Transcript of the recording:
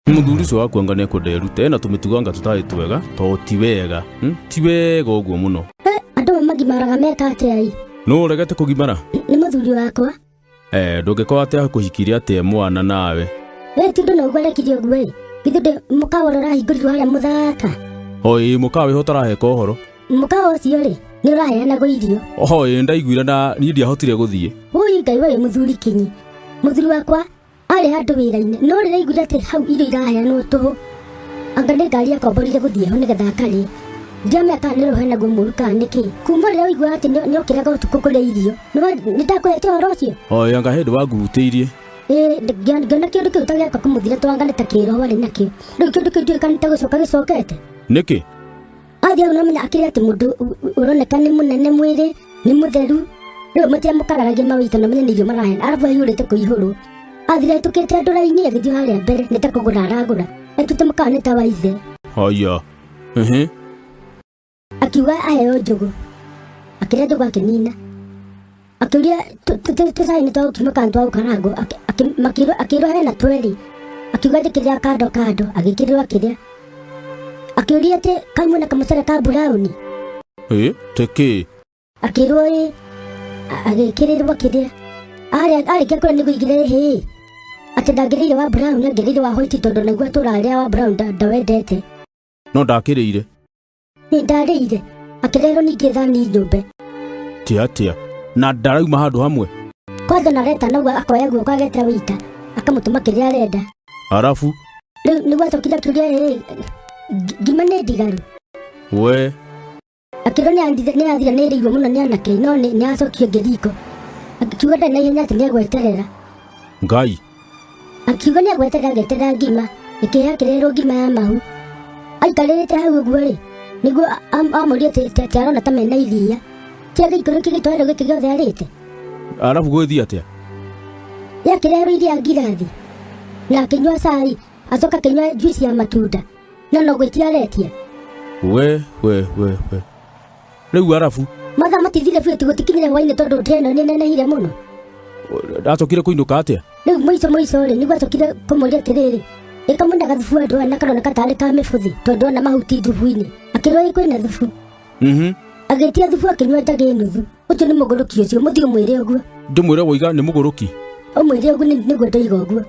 Mũthuri ũcio waku anga nĩekwenda erute ena tũmĩtugo anga tũtarĩ twega to ti wega. Ti wega ũguo mũno. Andũ amwe magimaraga meka atĩa ĩ? Nũ ũregete kũgimara? Nĩ mũthuri wakwa. Eh, ndũngĩkorwo atĩ akũhikirie atĩ e mwana nawe. We ti ũndũ na ũguo arekire ũguo ĩ. Githĩ ndĩ mũkawa ũrĩa ũrahingũrirwo harĩa mũthaka? O ĩ mũkawa wĩho ũtaraheka ũhoro. Mũkawa ũcio rĩ, nĩ ũraheanagwo irio. Oho ĩ ndaiguire na niĩ ndiahotire gũthiĩ. Ũi Ngai we wĩ mũthuri kinyi. Mũthuri wakwa arĩ handũ wĩra-inĩ no rĩrĩa aiguire atĩ hau irio iraheanwo tũhũ anga nĩ ngari akomborire gũthiĩ ho nĩgetha akarĩe ndiamenya kana nĩ rũhenaguo mũru kana nĩkĩ kuma rĩrĩa ũiguaga atĩ nĩ okĩraga ũtukũ kũrĩa irio nĩ ndakũhete ũhoro ũcio. Oĩ anga hĩndĩ wangurutĩirie. Ĩĩ ngĩona kĩũndũ kĩu ta gĩaka kũmũthira twanga nĩ ta kĩroho arĩ nakĩo rĩu kĩũndũ kĩu ndiũĩ kana nĩ ta gũcoka gĩcokete. Nĩkĩ? Athiĩ hau nomenya akĩrĩ atĩ mũndũ ũroneka nĩ mũnene mwĩrĩ nĩ mũtheru rĩu matiamũkararagia mawĩita na menye nĩ irio maraheana arabu aihũrĩte kũihũrwo athire ahĩtũkĩte andũ raini agĩthiĩ harĩa mbere nĩ ta kũgũra aragũra atuĩte mũkawa nĩ ta wa ithe. Haya. Ehe. Akiuga aheo njũgũ akĩrĩa njũgũ akĩnina akĩũria tũcai nĩ twagũkima kana twagũkarangwo akĩrwo hena twerĩ akiuga njĩkĩrĩra kando kando agĩkĩrĩrwo akĩrĩa akĩũria atĩ kaumwo na kamũcere ka burauni. Ĩ tĩkĩ? Akĩrwo ĩ agĩkĩrĩrwo akĩrĩa arĩkia kũrĩa nĩguo aigire hĩ atĩ ndangĩrĩire wa brown angĩrĩire wa white tondũ naguo atũra wa brown ndawendete. No ndakĩrĩire. Nĩ ndarĩire akĩrerwo ningĩ thani nyũmbe. Ti atĩa na ndarauma handũ hamwe. Kwanza nareta naguo akoya guoko ageta wĩita akamũtũma kĩrĩa arenda. Arabu rĩu nĩguo acokire akĩũria ĩ ngima nĩ ndigaru. We akĩrwo nĩ athira nĩ ĩrĩirwo mũno nĩ anake no nĩ acokio ĩngĩ riko akiuga ndarĩ na ihenya atĩ nĩ egweterera. Ngai akiuga nĩ egweterera agĩeterera ngima ĩkĩhĩa akĩrehwo ngima ya mahu aikarĩte hau ũguo rĩ nĩguo amũrie atĩ arona ta mena iria kĩa gĩikũrũki gĩtwarĩrwo gĩkĩ gĩothe arĩte. Arabu gwĩthiĩ atĩa? Yakĩreherwo iria ngirathi na akĩnyua cai acoka akĩnyua juice ya matunda no no gwĩtia aretia. We we we we rĩu arabu mathaa matithire biũ gũtikinyire hwainĩ tondũ ndĩa ĩno nĩ nenehire mũno. Ndacokire kũinũka atĩa? Rĩu mũico mũico rĩ nĩguo acokire kũmũria atĩrĩrĩ ĩkamwenda gathubu andũ aya na karoneka tarĩ ka mĩbũthi tondũ ona mahuti thubu-inĩ akĩrwo ĩ kwĩna thubu. Agĩtia thubu akĩnyua njagi nuthu. Ũcio nĩ mũgũrũki ũcio mũthiĩ ũmwĩre ũguo. Ndĩmwĩre woiga nĩ mũgũrũki? Ũmwĩre ũguo nĩguo ndoiga ũguo.